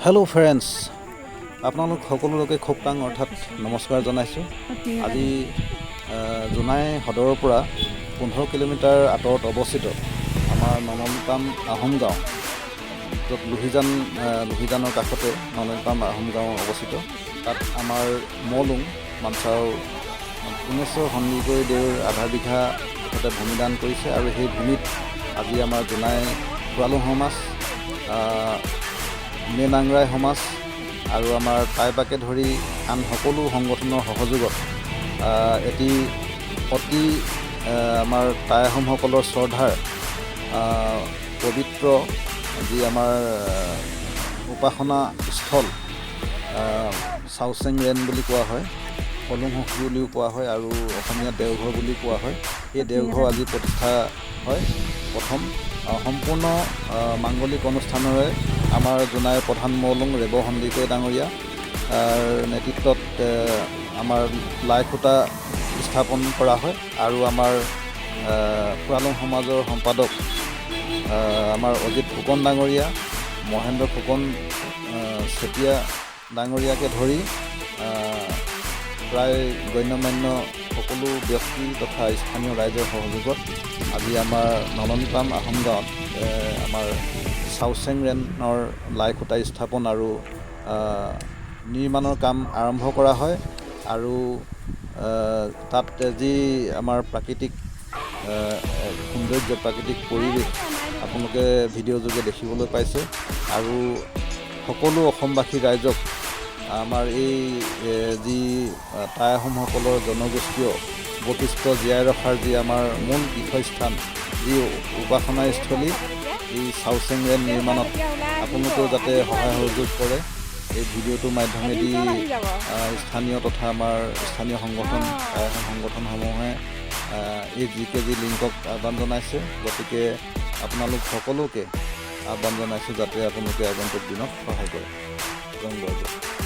Hello' friends, আপোনালোক সকলোকে খুবটাং অৰ্থাৎ নমস্কাৰ জনাইছোঁ। আজি জোনাই সদৰৰ পৰা 15 কিলোমিটাৰ আঁতৰত অৱস্থিত আমাৰ নলনপাম আহোম গাঁও, য'ত লোহিজানৰ কাষতে নলনপাম আহোম গাঁও অৱস্থিত, তাত আমাৰ মলুং মানচাও পুনেশ্বৰ সন্দিকৈ দেউৰ আধা বিঘা তেখেতে ভূমিদান কৰিছে আৰু সেই ভূমিত আজি আমাৰ জোনাই খোৱালুং সমাজ, মেনাংৰাই সমাজ আৰু আমাৰ টাইপাকে ধৰি আন সকলো সংগঠনৰ সহযোগত এটি অতি আমাৰ টাই আহোমসকলৰ শ্ৰদ্ধাৰ পবিত্ৰ যি আমাৰ উপাসনা স্থল, চাওচেং ৰেন বুলি কোৱা হয়, কলুং সখী বুলিও কোৱা হয় আৰু অসমীয়া দেওঘৰ বুলিও কোৱা হয়। এই দেওঘৰ আজি প্ৰতিষ্ঠা হয় প্ৰথম সম্পূৰ্ণ মাংগলিক অনুষ্ঠানেৰে। আমাৰ জোনাইৰ প্ৰধান মৌলুং ৰেৱ সন্দিকৈ ডাঙৰীয়া নেতৃত্বত আমাৰ লাইখুঁটা স্থাপন কৰা হয় আৰু আমাৰ ফুৰালুং সমাজৰ সম্পাদক আমাৰ অজিত ফুকন ডাঙৰীয়া, মহেন্দ্ৰ ফুকন চেতিয়া ডাঙৰীয়াকে ধৰি প্ৰায় গণ্যমান্য সকলো ব্যক্তি তথা স্থানীয় ৰাইজৰ সহযোগত আজি আমাৰ নলনপাম আহোম গাঁৱত আমাৰ চাওচেং ৰেনৰ লাইখুঁটা স্থাপন আৰু নিৰ্মাণৰ কাম আৰম্ভ কৰা হয়। আৰু তাত যি আমাৰ প্ৰাকৃতিক সৌন্দৰ্য, প্ৰাকৃতিক পৰিৱেশ আপোনালোকে ভিডিঅ' যোগে দেখিবলৈ পাইছে। আৰু সকলো অসমবাসী ৰাইজক আমাৰ এই যি টাই আহোমসকলৰ জনগোষ্ঠীয় বৈশিষ্ট্য জীয়াই ৰখাৰ যি আমাৰ মূল তীৰ্থস্থান, যি উপাসনাস্থলী, এই চাওচেং ৰেন নিৰ্মাণত আপোনালোকেও যাতে সহায় সহযোগ কৰে, এই ভিডিঅ'টোৰ মাধ্যমেদি স্থানীয় তথা আমাৰ স্থানীয় সংগঠন, টাই আহোম সংগঠনসমূহে এই জি কে জি লিংকক আহ্বান জনাইছে। গতিকে আপোনালোক সকলোকে আহ্বান জনাইছোঁ যাতে আপোনালোকে আগন্তুক দিনত সহায় কৰে। জয়।